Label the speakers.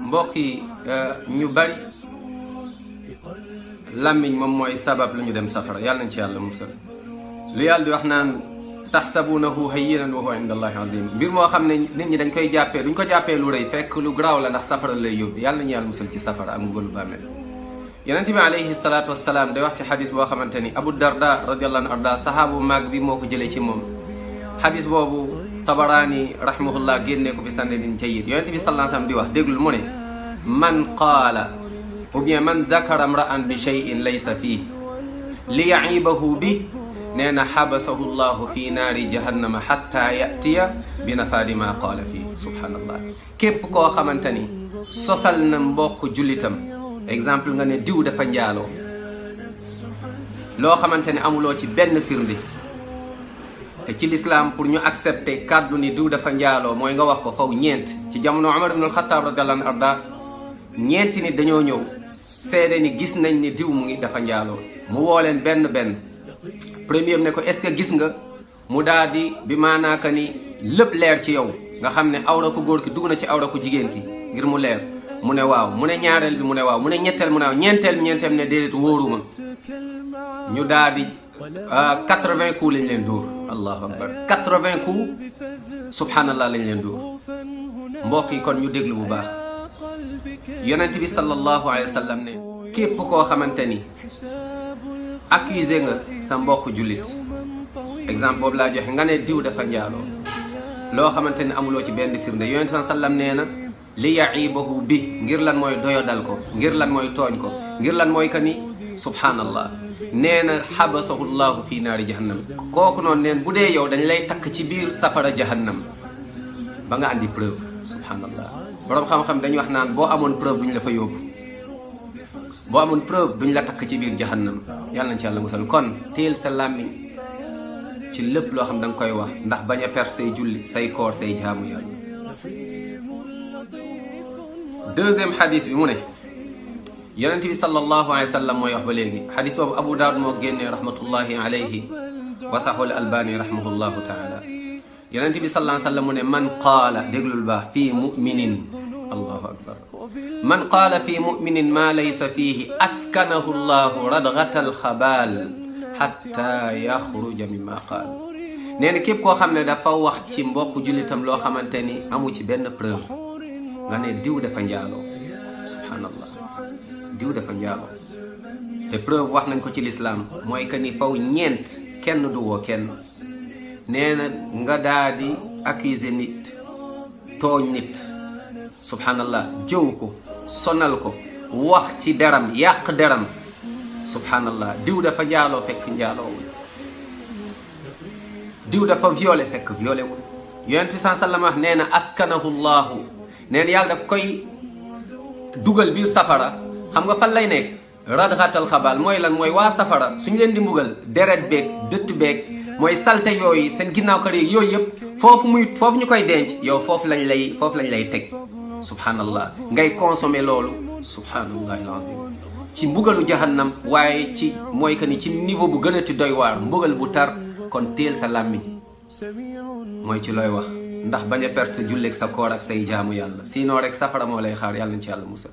Speaker 1: mbokk yi ñu bari làmmiñ moom mooy sabab lu ñu dem safara yàlla nañ ci yàlla musal lu yàlla di wax naan taxsabunahu hayyinan wa huwa inda allahi azim mbir moo xam ne nit ñi dañ koy jàppee duñ ko jàppee lu rëy fekk lu garaaw la ndax safara lay yóbbu yàlla nañu yàlla musal ci safara ak mbugalu bàmmeel yonent bi alayhi salaatu wassalaam day wax ci xadis boo xamante ni Abu Darda radiyallahu anhu arda sahaabu maag bi moo ko jëlee ci moom xadis boobu Tabaraani rahimahullah génnee ko bi sanadin jayyid yonent bi sallallahu alayhi wasallam di wax déglul mu ne man qaala ou bien man dakara mra'an bi shay'in laysa fii li ya'ibahu bi nee na xabasahu llahu fi naari jahannama xatta yatiya bi nafaadi ma qaala fii subhanallah képp koo xamante ni sosal na mbokk jullitam exemple nga ne diw dafa njaaloo loo xamante ne amuloo ci benn firnde te ci l'islam pour ñu accepter kàddu ni diw dafa njaaloo mooy nga wax ko faw ñeent ci jamono Umar ibn al-Khattab radiyallahu anhu arda ñeenti nit dañoo ñëw seede ni gis nañ ni diw mu ngi dafa njaaloo mu woo leen benn benn premier ne ko est-ce que gis nga mu daal di bi maanaaka ni lépp leer ci yow nga xam ne awra ko góor ki dugg na ci awra ko jigéen ki ngir mu leer mu ne waaw mu ne ñaareel bi mu ne waaw mu ne ñetteel mu ne waaw ñeenteel ne déedéet wóoruma ñu daal di 80 coups lañ leen dóor allahu akbar 80 coups subhanallah lañ leen dóor mbokk yi kon ñu déglu bu baax yonent bi sallallahu alayhi wa sallam ne képp koo xamante ni accusé nga sa mbokk jullit exemple boobu laa joxe nga ne diw dafa njaaloo loo xamante ni amuloo ci benn firnde yonent bi sallam nee na li ya'ibahu bi ngir lan mooy doyodal ko ngir lan mooy tooñ ko ngir lan mooy que ni subhanallah nee na xabasahu llahu fi naari jahannam kooku noonu neen bu dee yow dañ lay takk ci biir safara jahannam ba nga andi preuve subhanallah boroom xam-xam dañuy wax naan boo amoon preuve duñ la fa yóbbu boo amoon preuve duñ la takk ci biir jahannam yàlla nañ ci yàlla musal kon téel sa làmmiñ ci lépp loo xam da nga koy wax ndax bañ a perte say julli say koor say jaamu yàlla deuxième xadis bi mu ne yonent bi sallallahu alayhi wa sallam mooy wax ba léegi xadis boobu Abu Daawud moo génnee rahmatullahi alayhi wa saxul albani rahimahullahu taala yonent bi sallallahu alayhi wa sallam mu ne man qaala déglul baax fii muminin allahu akbar man qaala fii muminin maa laysa fiihi askanahu llahu radgata alxabaal xatta yaxruja mimma qaal nee na képp koo xam ne dafa wax ci mbokk jullitam loo xamante ni amu ci benn preuve nga ne diw dafa njaaloo subhanallah diw dafa njaaloo te preuve wax nañ ko ci lislaam mooy que ni faw ñeent kenn du woo kenn nee na nga daa di accuser nit tooñ nit subhanallah jëw ko sonal ko wax ci deram yàq deram subhanallah diw dafa njaaloo fekk njaaloowul diw dafa violé fekk violé wul yonent bi sallallahu alayhi wa sallam wax nee na askanahu llahu nee na yàlla daf koy dugal biir safara xam nga fan lay nekk radxatal xabaal mooy lan mooy waa safara suñu leen di mbugal deret beeg dëtt beeg mooy salte yooyu seen ginnaaw kër yeeg yooyu yëpp foofu ñu koy denc yow foofu lañ lay teg subhanallah ngay consommer loolu subhanallahi alazim ci mbugalu jahannam waaye ci mooy que ni ci niveau bu gën a ti doy waar mbugal bu tar kon teel sa làmmiñ mooy ci looy wax ndax bañ a perte sa julleeg sa koor ak say jaamu yàlla sinon rek safara moo lay xaar yàlla nañ ci yàlla musal